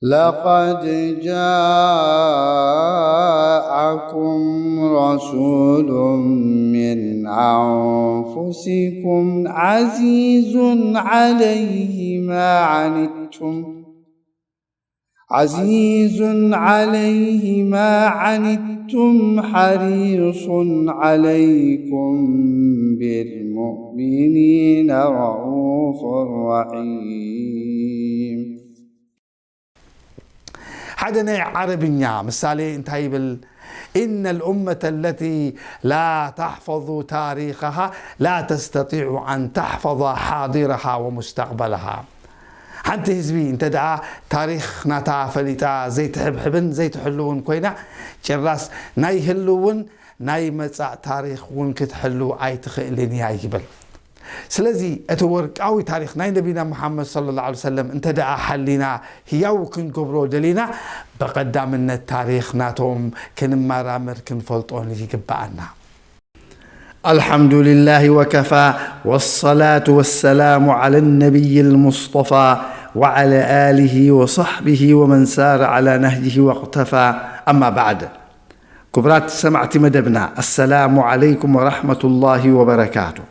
لقد جاءكم رسول من أنفسكم عزيز عليه ما عنتم، عزيز عليه ما عنتم حريص عليكم بالمؤمنين رءوف رحيم. ሓደ ናይ ዓረብኛ ምሳሌ እንታይ ይብል? إن الأمة التي لا تحفظ تاريخها لا تستطيع أن تحفظ حاضرها ومستقبلها. ሓንቲ ህዝቢ እንተ ደኣ ታሪኽ ናታ ፈሊጣ ዘይትሕብሕብን ዘይትሕልውን ኮይና፣ ጭራስ ናይ ህልውን ናይ መጻእ ታሪኽ እውን ክትሕሉ ኣይትኽእልን እያ ይብል። ስለዚ እቲ ወርቃዊ ታሪኽ ናይ ነቢና መሓመድ ሰለላሁ ዐለይሂ ወሰለም እንተ ደኣ ሓሊና ህያው ክንገብሮ ደሊና፣ ብቐዳምነት ታሪኽ ናቶም ክንመራመር ክንፈልጦን ይግብኣና። الحمد لله وكفى، والصلاة والسلام على النبي المصطفى وعلى آله وصحبه ومن سار على نهجه واقتفى. أما بعد، ክቡራት ሰማዕቲ መደብና፣ السلام عليكم ورحمة الله وبركاته።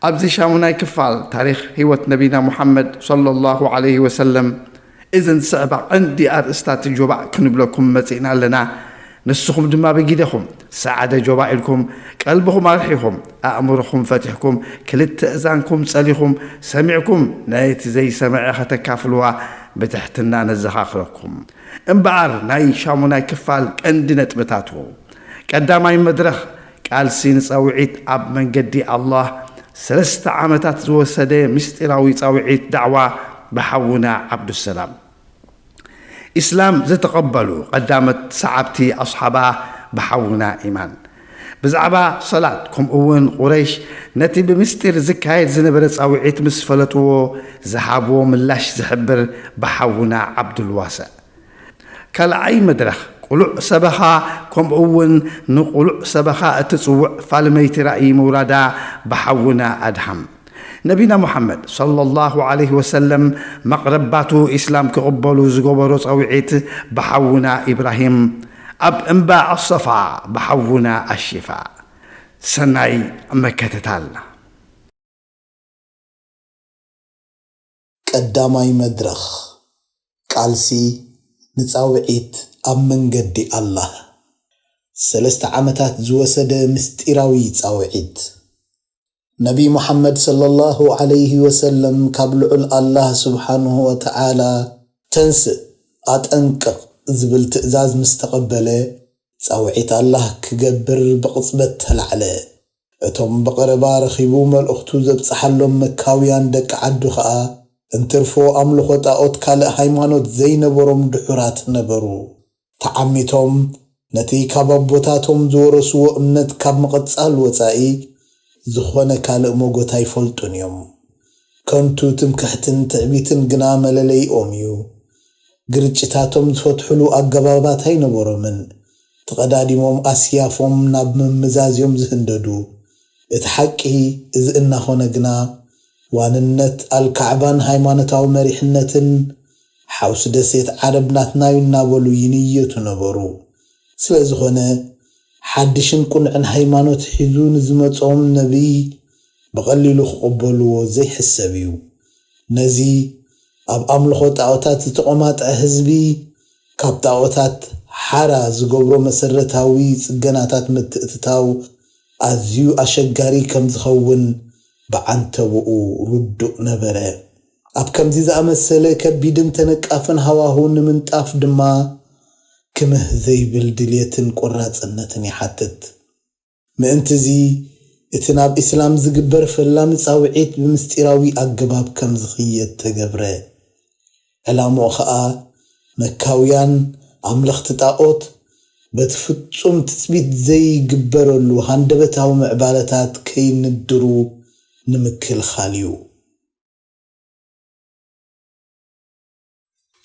ኣብዚ ሻሙናይ ክፋል ታሪኽ ህይወት ነቢና ሙሓመድ ሰለላሁ ዐለይሂ ወሰለም፣ እዘን ዝስዕባ ቀንዲ ኣርእስታት ጆባእ ክንብለኩም መጺእና ኣለና። ንስኹም ድማ ብጊደኹም ሰዓደ ጆባእ ኢልኩም፣ ቀልብኹም ኣርሒኹም፣ ኣእምሮኹም ፈቲሕኩም፣ ክልተ እዛንኩም ጸሊኹም ሰሚዕኩም፣ ነቲ ዘይሰምዐ ከተካፍልዋ ብትሕትና ነዘኻኽረኩም። እምበኣር፣ ናይ ሻሙናይ ክፋል ቀንዲ ነጥብታቱ፣ ቀዳማይ መድረኽ ቃልሲ ንጻውዒት ኣብ መንገዲ ኣላህ፣ ሰለስተ ዓመታት ዝወሰደ ምስጢራዊ ጻውዒት ዳዕዋ ብሓውና ዓብዱሰላም። ኢስላም ዝተቐበሉ ቀዳሞት ሰዓብቲ ኣስሓባ ብሓውና ኢማን። ብዛዕባ ሰላት፣ ከምኡ እውን ቁረይሽ ነቲ ብምስጢር ዝካየድ ዝነበረ ጻውዒት ምስ ፈለጥዎ ዝሃብዎ ምላሽ ዝሕብር ብሓውና ዓብዱልዋስዕ። ካልኣይ መድረኽ፣ ቅሉዕ ሰበኻ፣ ከምኡ እውን ንቅሉዕ ሰበኻ እትጽውዕ ፋልመይቲ ራእይ ምውራዳ ብሓውና ኣድሃም። ነቢና ሙሓመድ ሰለላሁ ዐለይሂ ወሰለም መቕረባቱ ኢስላም ክቕበሉ ዝገበሮ ጸውዒት ብሓውና ኢብራሂም፣ ኣብ እምባ ኣሰፋ ብሓውና ኣሺፋ። ሰናይ መከተታል። ቀዳማይ መድረኽ፣ ቃልሲ ንጻውዒት ኣብ መንገዲ ኣላህ። ሰለስተ ዓመታት ዝወሰደ ምስጢራዊ ጻውዒት። ነቢ ሙሓመድ ሰለላሁ ዐለይሂ ወሰለም ካብ ልዑል ኣላህ ስብሓንሁ ወተዓላ፣ "ተንስእ፣ ኣጠንቅቕ" ዝብል ትእዛዝ ምስ ተቐበለ፣ ጻውዒት ኣላህ ክገብር ብቕጽበት ተላዕለ። እቶም ብቐረባ ረኺቡ መልእኽቱ ዘብጽሓሎም መካውያን ደቂ ዓዱ ኸኣ፣ እንትርፎ ኣምልኾ ጣኦት ካልእ ሃይማኖት ዘይነበሮም ድሑራት ነበሩ። ተዓሚቶም ነቲ ካብ ኣቦታቶም ዝወረስዎ እምነት ካብ ምቕጻል ወጻኢ፣ ዝኾነ ካልእ ሞጎት ኣይፈልጡን እዮም። ከንቱ ትምክሕትን ትዕቢትን ግና መለለይኦም እዩ። ግርጭታቶም ዝፈትሕሉ ኣገባባት ኣይነበሮምን። ተቐዳዲሞም ኣስያፎም ናብ ምምዛዝ እዮም ዝህንደዱ። እቲ ሓቂ እዚ እናኾነ ግና፣ ዋንነት ኣልካዕባን ሃይማኖታዊ መሪሕነትን፣ ሓውሲ ደሴት ዓረብ ናትና እዩ እናበሉ ይንየቱ ነበሩ። ስለ ዝኾነ፣ ሓድሽን ቅኑዕን ሃይማኖት ሒዙ ንዝመጾም ነቢይ ብቐሊሉ ክቕበልዎ ዘይሕሰብ እዩ። ነዚ ኣብ ኣምልኾ ጣኦታት ዝተቖማጥዐ ህዝቢ፣ ካብ ጣኦታት ሓራ ዝገብሮ መሰረታዊ ጽገናታት ምትእትታው ኣዝዩ ኣሸጋሪ ከም ዝኸውን ብዓንተብኡ ርዱእ ነበረ። ኣብ ከምዚ ዝኣመሰለ ከቢድን ተነቃፍን ሃዋሁ ንምንጣፍ ድማ ክምህ ዘይብል ድልየትን ቆራጽነትን ይሓትት። ምእንት'ዚ፣ እቲ ናብ ኢስላም ዝግበር ፈላሚ ጻውዒት ብምስጢራዊ ኣገባብ ከም ዝኽየድ ተገብረ። ዕላምኡ ኸኣ፣ መካውያን ኣምለኽቲ ጣኦት በቲ ፍጹም ትጽቢት ዘይግበረሉ ሃንደበታዊ ምዕባለታት ከይንድሩ ንምክልኻል እዩ።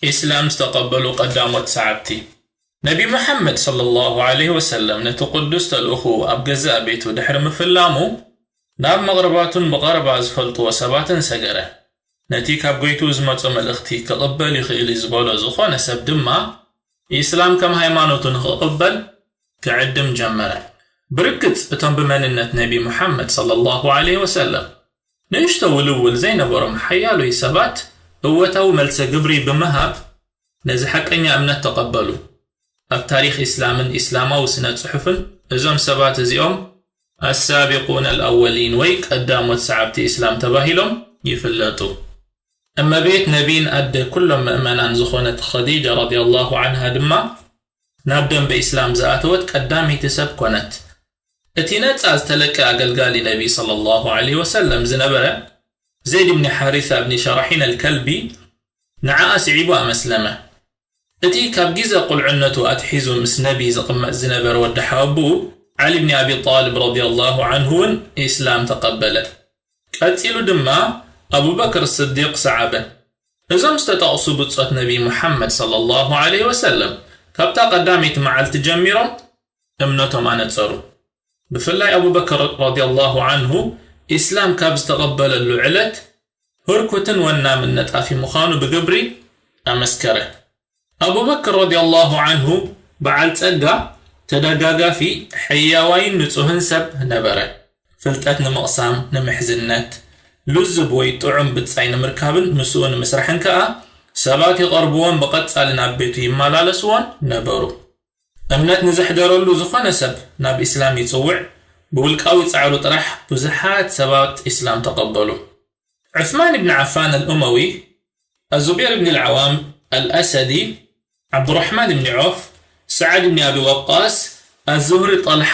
ኢስላም ዝተቐበሉ ቀዳሞት ሰዓብቲ። ነቢ ሙሓመድ ሰለላሁ ዐለይሂ ወሰለም ነቲ ቅዱስ ተልእኾኡ ኣብ ገዛእ ቤቱ ድሕሪ ምፍላሙ፣ ናብ መቕርባቱን ብቐረባ ዝፈልጥዎ ሰባትን ሰገረ። ነቲ ካብ ጎይትኡ ዝመጾ መልእኽቲ ክቕበል ይኽእል እዩ ዝበሎ ዝኾነ ሰብ ድማ፣ ኢስላም ከም ሃይማኖቱ ንኽቕበል ክዕድም ጀመረ። ብርግጽ እቶም ብመንነት ነቢ ሙሓመድ ሰለላሁ ዐለይሂ ወሰለም ንእሽቶ ውልውል ዘይነበሮም ሓያሎይ ሰባት እወታዊ መልሰ ግብሪ ብምሃብ ነዚ ሓቀኛ እምነት ተቐበሉ። ኣብ ታሪኽ ኢስላምን ኢስላማዊ ስነ ጽሑፍን እዞም ሰባት እዚኦም ኣሳቢቁን ኣልኣወሊን ወይ ቀዳሞት ሰዓብቲ ኢስላም ተባሂሎም ይፍለጡ። እመቤት ነቢን ኣደ ኩሎም ምእመናን ዝኾነት ኸዲጃ ረዲየላሁ ዐንሃ ድማ ናብ ደንበ ኢስላም ዝኣተወት ቀዳመይቲ ሰብ ኮነት። እቲ ነጻ ዝተለቀ ኣገልጋሊ ነቢ ሰለላሁ ዐለይሂ ወሰለም ዝነበረ ዘይድ ብኒ ሓሪሳ ብኒ ሸራሒን ኣልከልቢ ንዓኣ ስዒቡ ኣመስለመ። እቲ ካብ ግዜ ቁልዕነቱ ኣትሒዙ ምስ ነቢ ዝቕመጥ ዝነበረ ወዲ ሓወብኡ ዓሊ ብኒ ኣቢ ጣልብ ረዲየላሁ ዐንሁ እውን ኢስላም ተቐበለ። ቀጺሉ ድማ ኣቡበክር ስዲቅ ሰዓበ። እዞም ዝተጠቕሱ ብጾት ነቢ ሙሓመድ ሰለላሁ ዐለይሂ ወሰለም ካብታ ቀዳመይቲ መዓልቲ ጀሚሮም እምነቶም ኣነጸሩ። ብፍላይ ኣቡበክር ረዲየላሁ ዐንሁ ኢስላም ካብ ዝተቐበለሉ ዕለት ህርኩትን ወናምን ነጣፊ ምዃኑ ብግብሪ ኣመስከረ። ኣቡበክር ረዲየላሁ ዐንሁ በዓል ጸጋ፣ ተደጋጋፊ፣ ሕያዋይን ንጹህን ሰብ ነበረ። ፍልጠት ንምቕሳም፣ ንምሕዝነት፣ ልዙብ ወይ ጥዑም ብጻይ ንምርካብን ምስኡ ንምስራሕን ከኣ ሰባት ይቐርብዎን ብቐጻሊ ናብ ቤቱ ይመላለስዎን ነበሩ። እምነት ንዘሕደረሉ ዝኾነ ሰብ ናብ ኢስላም ይጽውዕ፣ ብውልቃዊ ጻዕሩ ጥራሕ ብዙሓት ሰባት ኢስላም ተቐበሉ። ዑስማን ብን ዓፋን ኣልኡመዊ፣ ኣዙቤር ብን ልዓዋም ኣልኣሰዲ፣ ዓብዱራሕማን ብኒ ዖፍ፣ ሰዓድ ብኒ ኣቢ ወቃስ፣ ኣዙህሪ ጣልሓ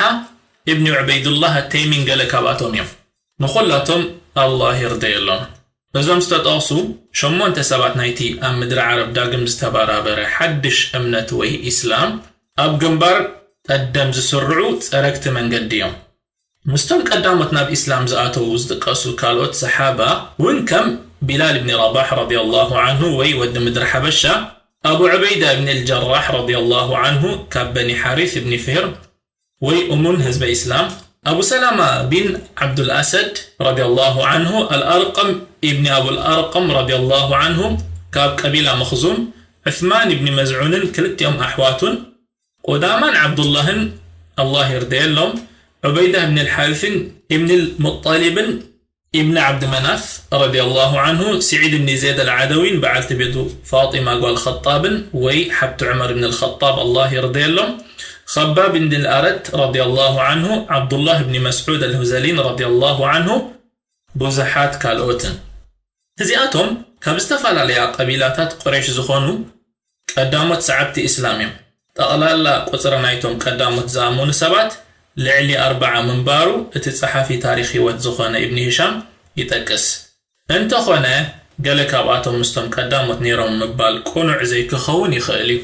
እብኒ ዑበይዱላህ ኣተይሚን ገለ ካብኣቶም እዮም። ንኹላቶም ኣላህ ይርደየሎም። እዞም ዝተጠቕሱ ሸሞንተ ሰባት ናይቲ ኣብ ምድሪ ዓረብ ዳግም ዝተበራበረ ሓድሽ እምነት ወይ ኢስላም ኣብ ግንባር ቀደም ዝስርዑ ጸረግቲ መንገዲ እዮም። ምስቶም ቀዳሞት ናብ ኢስላም ዝኣተዉ ዝጥቀሱ ካልኦት ሰሓባ እውን ከም ቢላል ብኒ ረባሕ ረዲየላሁ ዐንሁ ወይ ወዲ ምድሪ ሓበሻ፣ ኣቡ ዑበይዳ ብኒ ልጀራሕ ረዲየላሁ ዐንሁ ካብ በኒ ሓሪስ ብኒ ፍህር ወይ እሙን ህዝበ ኢስላም፣ ኣቡ ሰላማ ቢን ዓብዱልኣሰድ ረዲየላሁ ዐንሁ፣ ኣልኣርቀም ኢብኒ ኣቡልኣርቀም ረዲየላሁ ዐንሁ ካብ ቀቢላ መኽዙም፣ ዑስማን ኢብኒ መዝዑንን ክልቲኦም ኣሕዋቱን፣ ቁዳማን ዓብዱላህን ኣላህ ይርደየሎም፣ ዑበይዳ ኢብኒ ልሓሪስን ኢብኒ ልሙጠሊብን ኢብኒ ዓብዲ መናፍ ረዲየላሁ ዐንሁ፣ ስዒድ እብኒ ዜድ ኣልዓደዊን በዓልቲ ቤቱ ፋጢማ ጓል ኸጣብን ወይ ሓብቲ ዑመር እብኒ ኣልኸጣብ ኣላህ ይርደየሎም፣ ኸባብ እብኒ ኣልኣረት ረዲየላሁ ዐንሁ፣ ዓብዱላህ እብኒ መስዑድ ኣልሁዘሊን ረዲየላሁ ዐንሁ፣ ብዙሓት ካልኦትን። እዚኣቶም ካብ ዝተፈላለያ ቀቢላታት ቁረይሽ ዝኾኑ ቀዳሞት ሰዓብቲ ኢስላም እዮም። ጠቕላላ ቁጽሪ ናይቶም ቀዳሞት ዝኣመኑ ሰባት ልዕሊ ኣርብዓ ምንባሩ እቲ ጸሓፊ ታሪኽ ህይወት ዝኾነ ኢብኒ ሂሻም ይጠቅስ። እንተኾነ፣ ገለ ካብኣቶም ምስቶም ቀዳሞት ነይሮም ምባል ቅኑዕ ዘይክኸውን ይኽእል እዩ።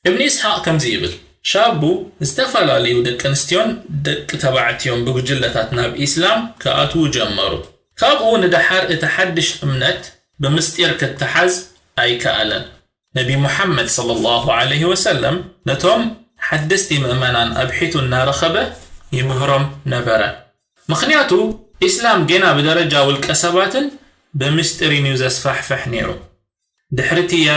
እብኒ ኢስሓቕ ከምዚ ይብል፣ ሻቡ ዝተፈላለዩ ደቂ ኣንስትዮን ደቂ ተባዕትዮን ብጉጅለታት ናብ ኢስላም ክኣትዉ ጀመሩ። ካብኡ ንደሓር እቲ ሓድሽ እምነት ብምስጢር ክተሓዝ ኣይከኣለን። ነቢ ሙሓመድ ሰለላሁ ዐለይሂ ወሰለም ነቶም ሓደስቲ ምእመናን ኣብሒቱ እናረኸበ ይምህሮም ነበረ። ምኽንያቱ፣ ኢስላም ጌና ብደረጃ ውልቀ ሰባትን ብምስጢርን እዩ ዘስፋሕፍሕ ነይሩ። ድሕሪቲ ያ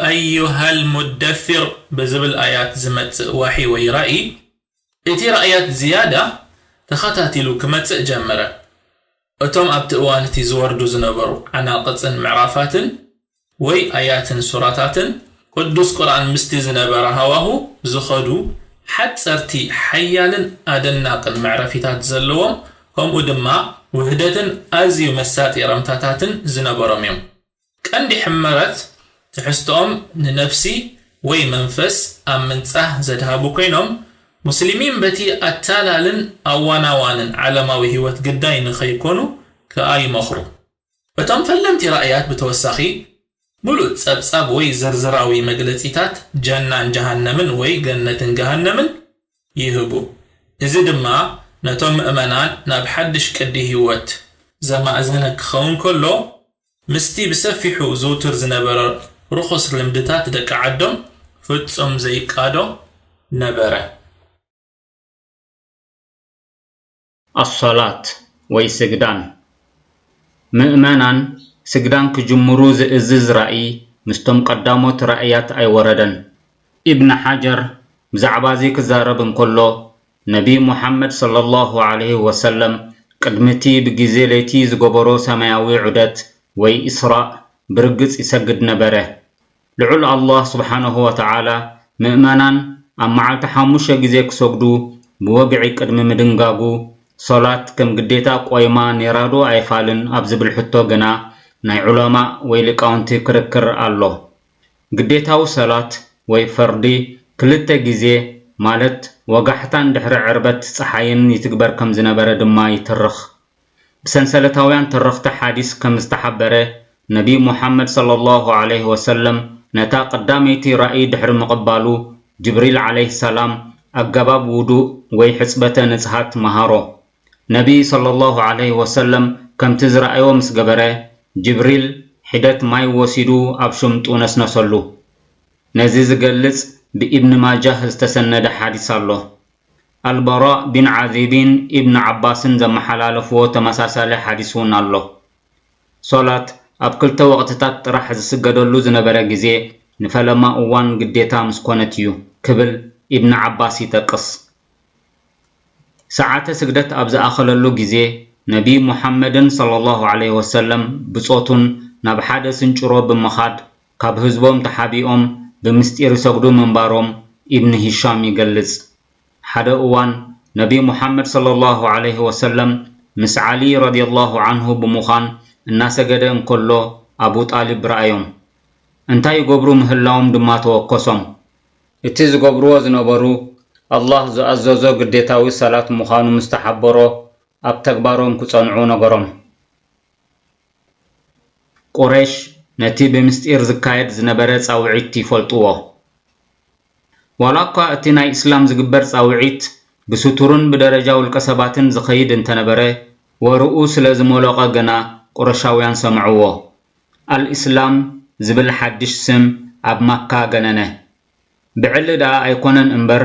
ኣዩሃል ሙደፊር ብዝብል ኣያት ዝመጽእ ዋሒ ወይ ራእይ፣ እቲ ራእያት ዝያዳ ተኸታቲሉ ክመጽእ ጀመረ። እቶም ኣብቲ እዋን እቲ ዝወርዱ ዝነበሩ ዓናቕጽን ምዕራፋትን ወይ ኣያትን ሱራታትን ቅዱስ ቁርኣን ምስቲ ዝነበረ ሃዋሁ ዝኸዱ ሓጸርቲ ሓያልን ኣደናቕን መዕረፊታት ዘለዎም፣ ከምኡ ድማ ውህደትን ኣዝዩ መሳጢ ረምታታትን ዝነበሮም እዮም። ቀንዲ ሕመረት ትሕዝቶኦም ንነፍሲ ወይ መንፈስ ኣብ ምንጻህ ዘድሃቡ ኮይኖም፣ ሙስሊሚን በቲ ኣታላልን ኣዋናዋንን ዓለማዊ ህይወት ግዳይ ንኸይኮኑ ከኣ ይመኽሩ። እቶም ፈለምቲ ራእያት ብተወሳኺ ምሉእ ጸብጻብ ወይ ዝርዝራዊ መግለጺታት ጀናን ጀሃነምን ወይ ገነትን ገሃነምን ይህቡ። እዚ ድማ ነቶም ምእመናን ናብ ሓድሽ ቅዲ ህይወት ዘማእዘነ ክኸውን ከሎ፣ ምስቲ ብሰፊሑ ዝውቱር ዝነበረ ርኹስ ልምድታት ደቂ ዓዶም ፍጹም ዘይቃዶ ነበረ። ኣሶላት ወይ ስግዳን፣ ምእመናን ስግዳን ክጅምሩ ዝእዝዝ ራእይ ምስቶም ቀዳሞት ራእያት ኣይወረደን። ኢብን ሓጀር ብዛዕባ እዚ ክዛረብ እንከሎ፣ ነቢ ሙሓመድ ሰለላሁ ዐለይሂ ወሰለም ቅድሚ እቲ ብግዜ ለይቲ ዝገበሮ ሰማያዊ ዑደት ወይ ኢስራእ ብርግጽ ይሰግድ ነበረ። ልዑል ኣላህ ስብሓነሁ ወተዓላ ምእመናን ኣብ መዓልቲ ሓሙሽተ ግዜ ክሰግዱ ብወግዒ ቅድሚ ምድንጋጉ፣ ሶላት ከም ግዴታ ቆይማ ኔራዶ ኣይፋልን ኣብ ዝብል ሕቶ ግና ናይ ዑለማእ ወይ ሊቃውንቲ ክርክር ኣሎ። ግዴታዊ ሰላት ወይ ፈርዲ ክልተ ግዜ ማለት ወጋሕታን ድሕሪ ዕርበት ጸሓይን ይትግበር ከም ዝነበረ ድማ ይትርኽ። ብሰንሰለታውያን ተረኽቲ ሓዲስ ከም ዝተሓበረ፣ ነቢ ሙሓመድ ሰለላሁ ዐለይሂ ወሰለም ነታ ቀዳመይቲ ራእይ ድሕሪ ምቕባሉ፣ ጅብሪል ዐለይሂ ሰላም ኣገባብ ውዱእ ወይ ሕጽበተ ንጽሃት መሃሮ። ነቢ ሰለላሁ ዐለይሂ ወሰለም ከምቲ ዝረኣዮ ምስ ገበረ፣ ጅብሪል ሒደት ማይ ወሲዱ ኣብ ሽምጡ ነስነሰሉ። ነዚ ዝገልጽ ብኢብን ማጃህ ዝተሰነደ ሓዲስ ኣሎ። ኣልበራእ ቢን ዓዚብን ኢብን ዓባስን ዘመሓላለፍዎ ተመሳሳሊ ሓዲስ እውን ኣሎ። ሶላት ኣብ ክልተ ወቕትታት ጥራሕ ዝስገደሉ ዝነበረ ግዜ ንፈለማ እዋን ግዴታ ምስ ኮነት እዩ ክብል ኢብን ዓባስ ይጠቅስ። ሰዓተ ስግደት ኣብ ዝኣኸለሉ ግዜ ነቢ ሙሓመድን ሰለላሁ ዐለይሂ ወሰለም ብጾቱን ናብ ሓደ ስንጭሮ ብምኻድ ካብ ህዝቦም ተሓቢኦም ብምስጢር ይሰግዱ ምንባሮም ኢብን ሂሻም ይገልጽ። ሓደ እዋን ነቢ ሙሓመድ ሰለላሁ ዐለይሂ ወሰለም ምስ ዓሊ ረዲየላሁ ዐንሁ ብምዃን እናሰገደ እንከሎ ኣቡ ጣሊብ ረኣዮም። እንታይ ይገብሩ ምህላዎም ድማ ተወከሶም። እቲ ዝገብርዎ ዝነበሩ ኣላህ ዝኣዘዞ ግዴታዊ ሰላት ምዃኑ ምስ ተሓበሮ ኣብ ተግባሮም ክጸንዑ ነገሮም። ቁረይሽ ነቲ ብምስጢር ዝካየድ ዝነበረ ጻውዒት ይፈልጥዎ። ዋላ እኳ እቲ ናይ እስላም ዝግበር ጻውዒት ብስቱርን ብደረጃ ውልቀ ሰባትን ዝኸይድ እንተነበረ፣ ወርኡ ስለ ዝሞለቐ ግና ቁረሻውያን ሰምዕዎ። ኣልእስላም ዝብል ሓድሽ ስም ኣብ ማካ ገነነ። ብዕሊ ደኣ ኣይኮነን እምበር፣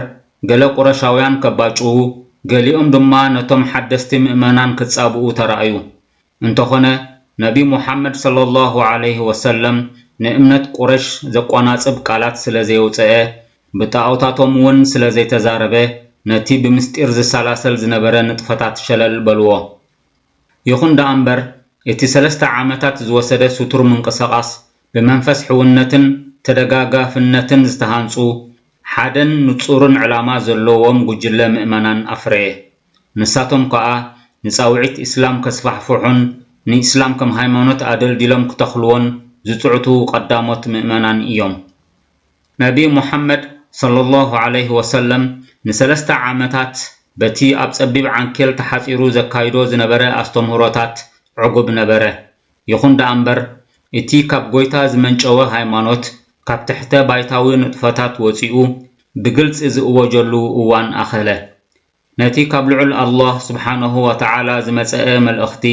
ገለ ቁረሻውያን ከባጭዉ፣ ገሊኦም ድማ ነቶም ሓደስቲ ምእመናን ክጻብኡ ተራእዩ። እንተኾነ፣ ነቢ ሙሓመድ ሰለላሁ ዐለይሂ ወሰለም ንእምነት ቁረሽ ዘቆናጽብ ቃላት ስለ ዘየውጽአ፣ ብጣኦታቶም እውን ስለ ዘይተዛረበ፣ ነቲ ብምስጢር ዝሰላሰል ዝነበረ ንጥፈታት ሸለል በልዎ። ይኹን ደኣ እምበር፣ እቲ ሰለስተ ዓመታት ዝወሰደ ስቱር ምንቅስቓስ፣ ብመንፈስ ሕውነትን ተደጋጋፍነትን ዝተሃንጹ፣ ሓደን ንጹርን ዕላማ ዘለዎም ጉጅለ ምእመናን ኣፍረየ። ንሳቶም ከኣ ንጻውዒት ኢስላም ከስፋሕፍሑን ንኢስላም ከም ሃይማኖት ኣደልዲሎም ክተኽልዎን ዝጽዕቱ ቀዳሞት ምእመናን እዮም። ነቢ ሙሓመድ ሰለላሁ ዐለይሂ ወሰለም ንሰለስተ ዓመታት በቲ ኣብ ጸቢብ ዓንኬል ተሓጺሩ ዘካይዶ ዝነበረ ኣስተምህሮታት ዕጉብ ነበረ። ይኹን ደኣ እምበር፣ እቲ ካብ ጐይታ ዝመንጨወ ሃይማኖት ካብ ትሕተ ባይታዊ ንጥፈታት ወጺኡ ብግልጺ ዝእወጀሉ እዋን ኣኸለ። ነቲ ካብ ልዑል ኣላህ ስብሓነሁ ወተዓላ ዝመጸአ መልእኽቲ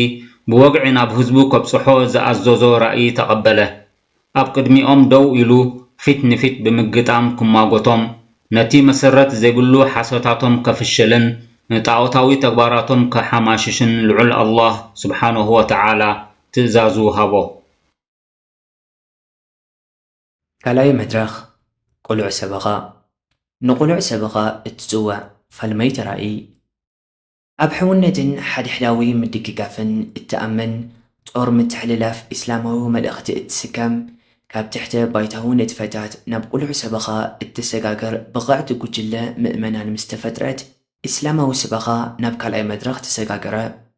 ብወግዒ ናብ ህዝቡ ከብጽሖ ዝኣዘዞ ራእይ ተቐበለ። ኣብ ቅድሚኦም ደው ኢሉ ፊት ንፊት ብምግጣም ክሟገቶም፣ ነቲ መሰረት ዘይብሉ ሓሶታቶም ከፍሽልን ንጣኦታዊ ተግባራቶም ከሓማሽሽን ልዑል ኣላህ ስብሓነሁ ወተዓላ ትእዛዙ ሃቦ። ካልኣይ መድረኽ፣ ቁሉዕ ሰበኻ። ንቁሉዕ ሰበኻ እትጽውዕ ፋልመይቲ ራእይ። ኣብ ሕውነትን ሓድሕዳዊ ምድግጋፍን እትኣምን፣ ጦር ምትሕልላፍ ኢስላማዊ መልእኽቲ እትስከም፣ ካብ ትሕተ ባይታዊ ንጥፈታት ናብ ቁሉዕ ሰበኻ እትሰጋገር ብቕዕቲ ጉጅለ ምእመናን ምስ ተፈጥረት፣ ኢስላማዊ ሰበኻ ናብ ካልኣይ መድረኽ ተሰጋገረ።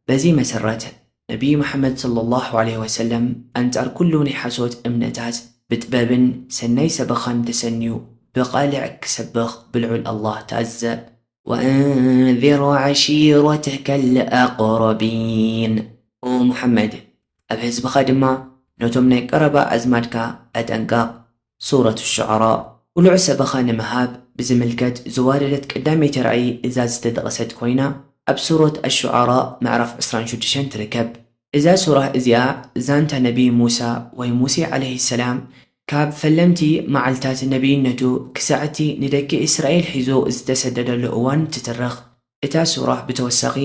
በዚ መሰረት፣ ነቢይ መሓመድ ሰለላሁ ዐለይሂ ወሰለም ኣንጻር ኩሉ ናይ ሓሶት እምነታት ብጥበብን ሰናይ ሰበኻን ተሰንዩ ብቓልዕ ክሰብኽ ብልዑል ኣላህ ተኣዘዘ። وأنذر عشيرتك الأقربين። ኦ ሙሓመድ፣ ኣብ ህዝብኻ ድማ ነቶም ናይ ቀረባ ኣዝማድካ ኣጠንቅቕ። ሱረት ሹዓራ። ቁሉዕ ሰበኻ ንምሃብ ብዝምልከት ዝዋረደት ቀዳመይቲ ራእይ እዛ ዝተጠቐሰት ኮይና፣ ኣብ ሱረት ኣሹዓራ ምዕራፍ ዕስራን ሽዱሽተን ትርከብ። እዛ ሱራ እዚኣ ዛንታ ነቢ ሙሳ ወይ ሙሴ ዓለይሂ ሰላም ካብ ፈለምቲ መዓልታት ነቢይነቱ ክሳዕ እቲ ንደቂ እስራኤል ሒዙ ዝተሰደደሉ እዋን ትትርኽ። እታ ሱራ ብተወሳኺ፣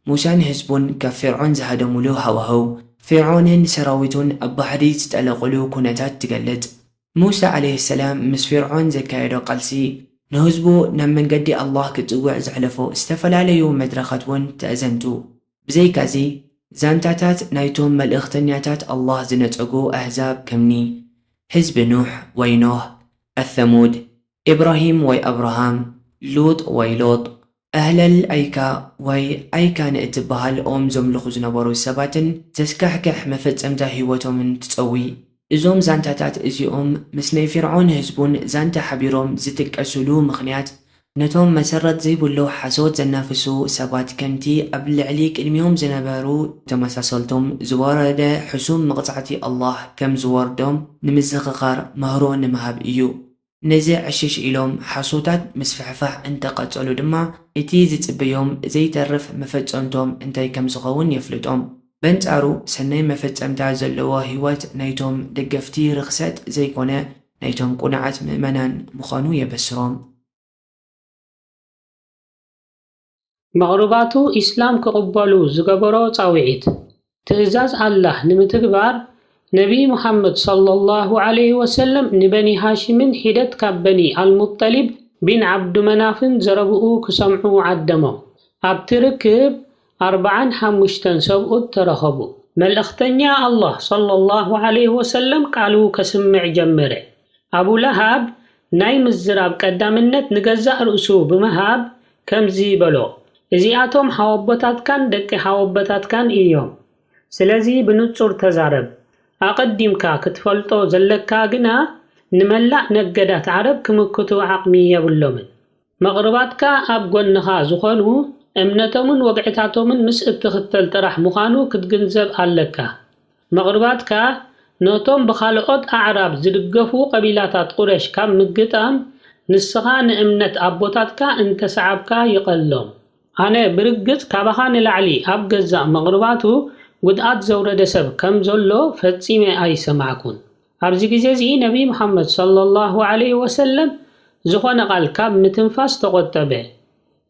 ሙሳን ህዝቡን ካብ ፊርዖን ዝሃደሙሉ ሃዋህው፣ ፊርዖንን ሰራዊቱን ኣብ ባሕሪ ዝጠለቑሉ ኩነታት ትገልጽ። ሙሳ ዓለይሂ ሰላም ምስ ፊርዖን ዘካየዶ ቃልሲ፣ ንህዝቡ ናብ መንገዲ ኣላህ ክጽውዕ ዘሕለፎ ዝተፈላለዩ መድረኻት እውን ተዘንቱ። ብዘይካዚ፣ ዛንታታት ናይቶም መልእኽተኛታት ኣላህ ዝነጸጉ ኣህዛብ ከምኒ ህዝቢ ኑሕ ወይ ኖህ፣ ኣሰሙድ፣ ኢብራሂም ወይ ኣብርሃም፣ ሉጥ ወይ ሎጥ፣ ኣህለል ኣይካ ወይ ኣይካ ንእትበሃል ኦም ዘምልኹ ዝነበሩ ሰባትን ዘስካሕክሕ መፈጸምታ ህይወቶምን ትጸዊ። እዞም ዛንታታት እዚኦም ምስ ናይ ፊርዖን ህዝቡን ዛንታ ሓቢሮም ዝጥቀሱሉ ምኽንያት፣ ነቶም መሰረት ዘይብሉ ሓሶት ዘናፍሱ ሰባት ከምቲ ኣብ ልዕሊ ቅድሚኦም ዝነበሩ ተመሳሰልቶም ዝወረደ ሕሱም መቕጻዕቲ ኣላህ ከም ዝወርዶም ንምዝኽኻር ምህሮ ንምሃብ እዩ። ነዚ ዕሽሽ ኢሎም ሓሶታት ምስፍሕፋሕ እንተቐጸሉ ድማ፣ እቲ ዝጽበዮም ዘይተርፍ መፈጸምቶም እንታይ ከም ዝኸውን የፍልጦም። በንጻሩ፣ ሰናይ መፈጸምታ ዘለዎ ህይወት ናይቶም ደገፍቲ ርኽሰት ዘይኮነ፣ ናይቶም ቅኑዓት ምእመናን ምዃኑ የበስሮም። መቕርባቱ ኢስላም ክቕበሉ ዝገበሮ ጻውዒት። ትእዛዝ ኣላህ ንምትግባር፣ ነቢ ሙሓመድ ሰለላሁ ዐለይሂ ወሰለም ንበኒ ሃሽምን ሒደት ካብ በኒ ኣልሙጠሊብ ቢን ዓብዱመናፍን ዘረብኡ ክሰምዑ ዓደሞም። ኣብቲ ርክብ፣ ኣርብዓን ሓሙሽተን ሰብኡት ተረኸቡ። መልእኽተኛ ኣላህ ሰለላሁ ዐለይሂ ወሰለም ቃሉ ከስምዕ ጀመረ። ኣቡ ለሃብ ናይ ምዝራብ ቀዳምነት ንገዛእ ርእሱ ብምሃብ ከምዚ በሎ፣ "እዚኣቶም ሓወቦታትካን ደቂ ሓወቦታትካን እዮም። ስለዚ ብንጹር ተዛረብ። ኣቐዲምካ ክትፈልጦ ዘለካ ግና ንመላእ ነገዳት ዓረብ ክምክቱ ዓቕሚ የብሎምን። መቕርባትካ ኣብ ጎንኻ ዝኾኑ እምነቶምን ወግዕታቶምን ምስ እትኽተል ጥራሕ ምዃኑ ክትግንዘብ ኣለካ። መቕርባትካ ነቶም ብኻልኦት ኣዕራብ ዝድገፉ ቀቢላታት ቁረሽ ካብ ምግጣም፣ ንስኻ ንእምነት ኣቦታትካ እንተሰዓብካ ይቐሎም። ኣነ ብርግጽ ካባኻ ንላዕሊ ኣብ ገዛእ መቕርባቱ ጉድኣት ዘውረደ ሰብ ከም ዘሎ ፈጺመ ኣይሰማዕኩን። ኣብዚ ግዜ እዚ ነቢ መሓመድ ሰለላሁ ዐለይሂ ወሰለም ዝኾነ ቃል ካብ ምትንፋስ ተቖጠበ።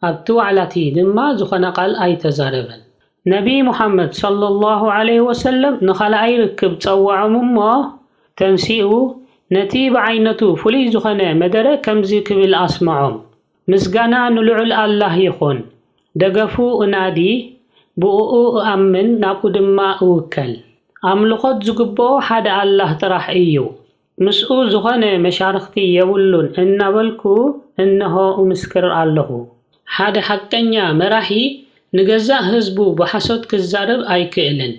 ኣብቲ ዋዕላቲ ድማ ዝኾነ ቃል ኣይተዛረበን። ነቢ ሙሓመድ ሰለላሁ ዐለይሂ ወሰለም ንኻልኣይ ርክብ ጸውዖም እሞ፣ ተንሲኡ ነቲ ብዓይነቱ ፍሉይ ዝኾነ መደረ ከምዚ ክብል ኣስምዖም፣ "ምስጋና ንልዑል ኣላህ ይኹን። ደገፉ እናዲ፣ ብእኡ እኣምን፣ ናብኡ ድማ እውከል። ኣምልኾት ዝግብኦ ሓደ ኣላህ ጥራሕ እዩ። ምስኡ ዝኾነ መሻርኽቲ የብሉን" እናበልኩ እንሆ እምስክር ኣለኹ። ሓደ ሓቀኛ መራሒ ንገዛእ ህዝቡ ብሓሶት ክዛረብ ኣይክእልን።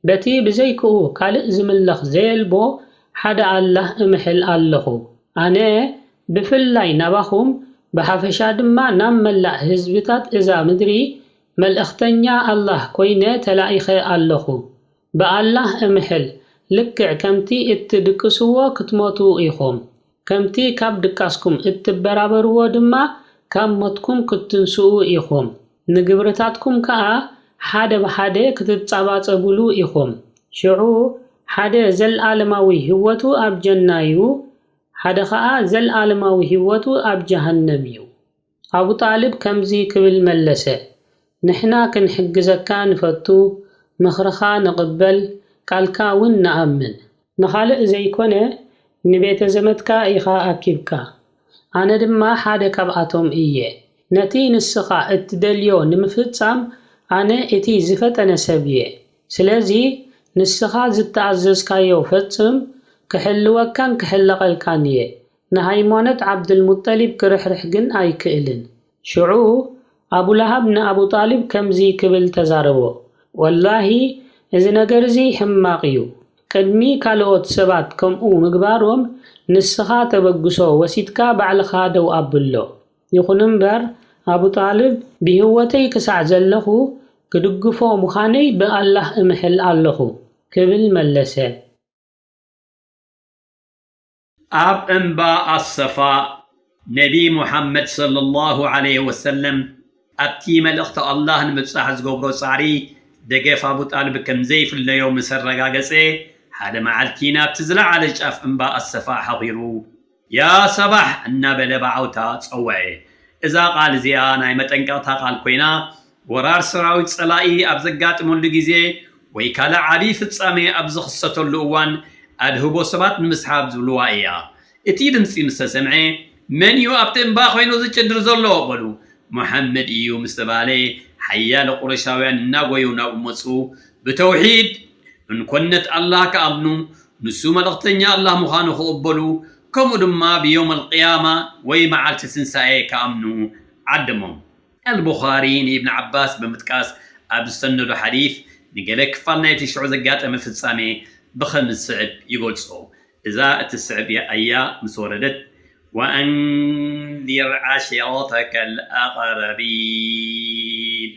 በቲ ብዘይክኡ ካልእ ዝምለኽ ዘየልቦ ሓደ ኣላህ እምሕል ኣለኹ። ኣነ ብፍላይ ናባኹም፣ ብሓፈሻ ድማ ናብ መላእ ህዝብታት እዛ ምድሪ መልእኽተኛ ኣላህ ኮይነ ተላኢኸ ኣለኹ። ብኣላህ እምሕል፣ ልክዕ ከምቲ እትድቅስዎ ክትሞቱ ኢኹም። ከምቲ ካብ ድቃስኩም እትበራበርዎ ድማ ካብ ሞትኩም ክትትንስኡ ኢኹም። ንግብርታትኩም ከኣ ሓደ ብሓደ ክትጻባጸቡሉ ኢኹም። ሽዑ ሓደ ዘለኣለማዊ ህይወቱ ኣብ ጀና እዩ፣ ሓደ ኸኣ ዘለኣለማዊ ህይወቱ ኣብ ጀሃነም እዩ። ኣቡ ጣልብ ከምዚ ክብል መለሰ፣ "ንሕና ክንሕግዘካ ንፈቱ፣ ምኽርኻ ንቕበል፣ ቃልካ እውን ንኣምን። ንኻልእ ዘይኮነ፣ ንቤተ ዘመድካ ኢኻ ኣኪብካ። ኣነ ድማ ሓደ ካብኣቶም እየ። ነቲ ንስኻ እትደልዮ ንምፍጻም፣ ኣነ እቲ ዝፈጠነ ሰብ እየ። ስለዚ፣ ንስኻ ዝተኣዘዝካዮ ፈጽም፣ ክሕልወካን ክሕለቐልካን እየ። ንሃይማኖት ዓብዱልሙጠሊብ ክርሕርሕ ግን ኣይክእልን።" ሽዑ ኣቡ ለሃብ ንኣቡ ጣልብ ከምዚ ክብል ተዛረቦ፣ "ወላሂ፣ እዚ ነገር እዚ ሕማቕ እዩ። ቅድሚ ካልኦት ሰባት ከምኡ ምግባሮም፣ ንስኻ ተበግሶ ወሲድካ ባዕልኻ ደው ኣብሎ። ይኹን እምበር፣ ኣቡ ጣልብ፣ ብህይወተይ ክሳዕ ዘለኹ ክድግፎ ምዃነይ ብኣላህ እምሕል ኣለኹ" ክብል መለሰ። ኣብ እምባ ኣሰፋ፣ ነቢ ሙሓመድ ሰለላሁ ዐለይሂ ወሰለም ኣብቲ መልእኽቲ ኣላህ ንምብጻሕ ዝገብሮ ጻዕሪ ደገፍ ኣቡ ጣልብ ከም ዘይፍለዮ ምስ ኣረጋገጸ፣ ሓደ መዓልቲ ናብቲ ዝለዓለ ጫፍ እምባ ኣሰፋ ሓኺሩ፣ "ያ ሰባሕ!" እናበለ ብዓውታ ጸውዐ። እዛ ቃል እዚኣ ናይ መጠንቀቕታ ቃል ኮይና፣ ወራር ሰራዊት ጸላኢ ኣብ ዘጋጥመሉ ግዜ፣ ወይ ካልእ ዓብዪ ፍጻሜ ኣብ ዝኽሰተሉ እዋን ኣድህቦ ሰባት ንምስሓብ ዝብልዋ እያ። እቲ ድምጺ ምስ ተሰምዐ፣ "መን እዩ ኣብቲ እምባ ኮይኑ ዝጭድር ዘሎ?" በሉ። "ሙሓመድ እዩ" ምስ ተባህለ፣ ሓያለ ቁረሻውያን እናጎዩ ናብኡ መጹ። ብተውሒድ እንኮነት ኣላህ ክኣምኑ፣ ንሱ መልእኽተኛ ኣላህ ምዃኑ ክቕበሉ፣ ከምኡ ድማ ብየውም ኣልቅያማ ወይ መዓልቲ ትንሳኤ ክኣምኑ ዓደሞም። ኣልቡኻሪ ንኢብን ዓባስ ብምጥቃስ ኣብ ዝሰነዶ ሓዲስ ንገለ ክፋል ናይቲ ሽዑ ዘጋጠመ ፍጻሜ ብኸም ዝስዕብ ይገልጾ። እዛ እትስዕብ ኣያ ምስ ወረደት፣ "ወኣንዚር ዓሺረተከ ኣልኣቕረቢን"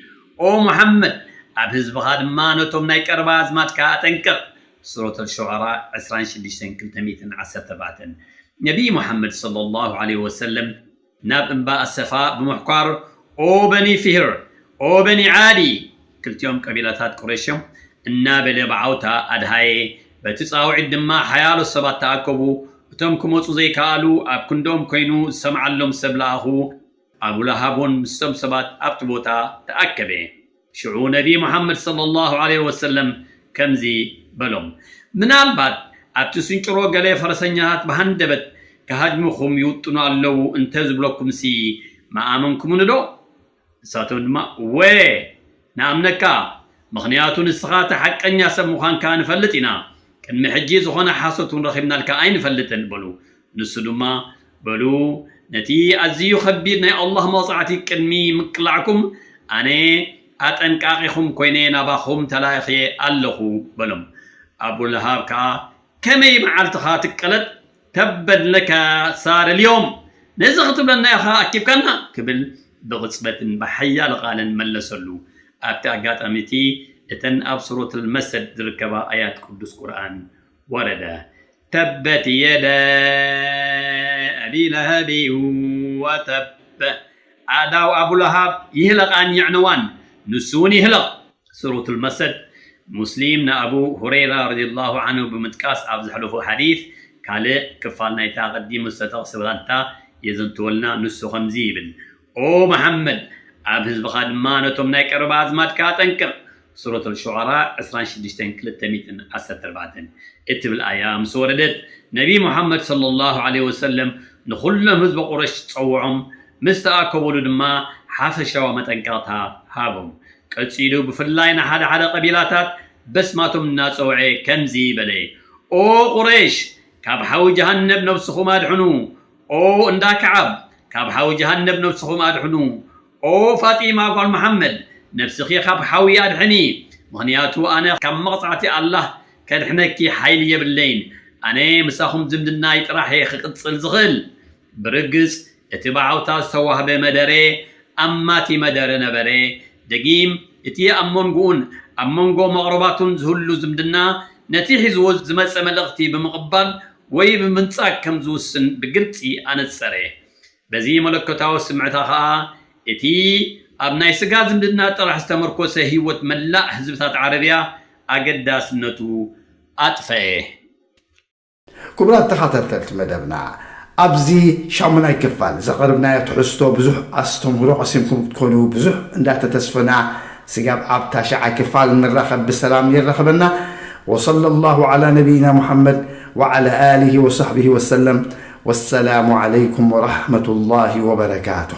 ኦ ሙሓመድ፣ ኣብ ህዝብኻ ድማ ነቶም ናይ ቀረባ ኣዝማድካ ኣጠንቅቕ። ሱረት ኣልሹዓራ ዕስራን ሽዱሽተን ክልተ ሚእትን ዓሰርተ ኣርባዕተን። ነቢይ ሙሓመድ ሰለላሁ ዐለይሂ ወሰለም ናብ እምባ ኣሰፋ ብምሕኳር፣ "ኦ በኒ ፊህር፣ ኦ በኒ ዓዲ!" ክልቲኦም ቀቢላታት ቁረይሽ እዮም። እናበለ ብዓውታ ኣድሃየ። በቲ ጻውዒት ድማ ሓያሎ ሰባት ተኣከቡ። እቶም ክመጹ ዘይከኣሉ ኣብ ክንድኦም ኮይኑ ዝሰምዓሎም ሰብ ለኣኹ። ኣቡ ለሃብ እውን ምስቶም ሰባት ኣብቲ ቦታ ተኣከበ። ሽዑ ነቢ ሙሓመድ ሰለላሁ ዐለይሂ ወሰለም ከምዚ በሎም፣ "ምናልባት ኣብቲ ስንጭሮ ገለ ፈረሰኛታት ብሃንደበት ክሃጅሙኹም ይውጥኑ ኣለዉ እንተ ዝብለኩምሲ ምኣመንኩምኒ ዶ?" ንሳቶም ድማ፣ "እወ፣ ንኣምነካ፣ ምኽንያቱ ንስኻ እቲ ሓቀኛ ሰብ ምዃንካ ንፈልጥ ኢና፣ ቅድሚ ሕጂ ዝኾነ ሓሶት እውን ረኺብናልካ ኣይንፈልጥን" በሉ። ንሱ ድማ፣ "በሉ፣ ነቲ ኣዝዩ ኸቢድ ናይ ኣላህ መቕጻዕቲ ቅድሚ ምቅላዕኩም፣ ኣነ ኣጠንቃቒኹም ኮይነ ናባኹም ተላኢኸ ኣለኹ" በሎም። ኣቡ ለሃብ ከኣ፣ "ከመይ መዓልትኻ ትቀለጥ? ተበን ለከ ሳር ልዮም፣ ነዚ ክትብለና ኢኻ ኣኪብካና?" ክብል ብቕጽበትን ብሓያል ቃልን መለሰሉ። ኣብቲ ኣጋጣሚ እቲ እተን ኣብ ሱረቱል መሰድ ዝርከባ ኣያት ቅዱስ ቁርኣን ወረደ። "ተበት የዳ ኣቢ ለሀቢ ወተብ፣ ኣእዳው ኣቡ ለሃብ ይህለቓን የዕንዋን፣ ንሱ እውን ይህለቕ።" ሱረቱል መሰድ። ሙስሊም ንኣቡ ሁረይራ ረዲየላሁ ዐንሁ ብምጥቃስ ኣብ ዘሕለፎ ሓዲስ፣ ካልእ ክፋል ናይታ ኣቐዲሙ ዝተጠቕሰ ዛንታ የዘንትወልና። ንሱ ከምዚ ይብል፣ "ኦ መሓመድ፣ ኣብ ህዝብኻ ድማ ነቶም ናይ ቀረባ ኣዝማድካ ኣጠንቅቕ።" ሱረቱል ሹዓራ ዕስራን ሽዱሽተን ክልተ ሚእትን ዓሰርተ ኣርባዕተን እትብል ኣያ ምስ ወረደት፣ ነቢ ሙሓመድ ሰለላሁ ዐለይሂ ወሰለም ንኹሎም ህዝቢ ቁረሽ ጸውዖም፣ ምስ ተኣከቡሉ ድማ ሓፈሻዊ መጠንቀቕታ ሃቦም። ቀጺሉ ብፍላይ ንሓደ ሓደ ቀቢላታት በስማቶም እናጸውዐ ከምዚ በለ፣ "ኦ ቁረይሽ፣ ካብ ሓዊ ጀሃነብ ነብስኹም ኣድሕኑ። ኦ እንዳ ከዓብ፣ ካብ ሓዊ ጀሃነብ ነብስኹም ኣድሕኑ። ኦ ፋጢማ ጓል መሓመድ፣ ነብስኺ ካብ ሓዊ ኣድሕኒ፣ ምኽንያቱ ኣነ ካብ መቕጻዕቲ ኣላህ ከድሕነኪ ሓይሊ የብለይን። ኣነ ምሳኹም ዝምድናይ ጥራሕ እየ ክቕጽል ዝኽእል።" ብርግጽ እቲ ብዓውታ ዝተዋህበ መደረ ኣማቲ መደረ ነበረ። ደጊም እቲ ኣብ መንጎኡን ኣብ መንጎ መቕረባቱን ዝህሉ ዝምድና ነቲ ሒዝዎ ዝመጸ መልእኽቲ ብምቕባል ወይ ብምንጻግ ከም ዝውስን ብግልጺ ኣነጸረ። በዚ መለኮታዊ ስምዕታ ኸኣ እቲ ኣብ ናይ ስጋ ዝምድና ጥራሕ ዝተመርኮሰ ህይወት መላእ ህዝብታት ዓረብያ ኣገዳስነቱ ኣጥፈኤ። ክቡራት ተኸታተልቲ መደብና፣ ኣብዚ ሻሙናይ ክፋል ዘቕረብናዮ ትሕዝቶ ብዙሕ ኣስተምህሮ ቀሲምኩም ክትኮኑ ብዙሕ እንዳተተስፈና፣ ስጋብ ኣብ ታሽዓይ ክፋል ንራኸብ ብሰላም የራኽበና። ወሰለላሁ ዐላ ነቢይና ሙሐመድ ወዐላ ኣሊሂ ወሰሕቢሂ ወሰለም። ወሰላሙ ዐለይኩም ወረሕመቱላሂ ወበረካቱ።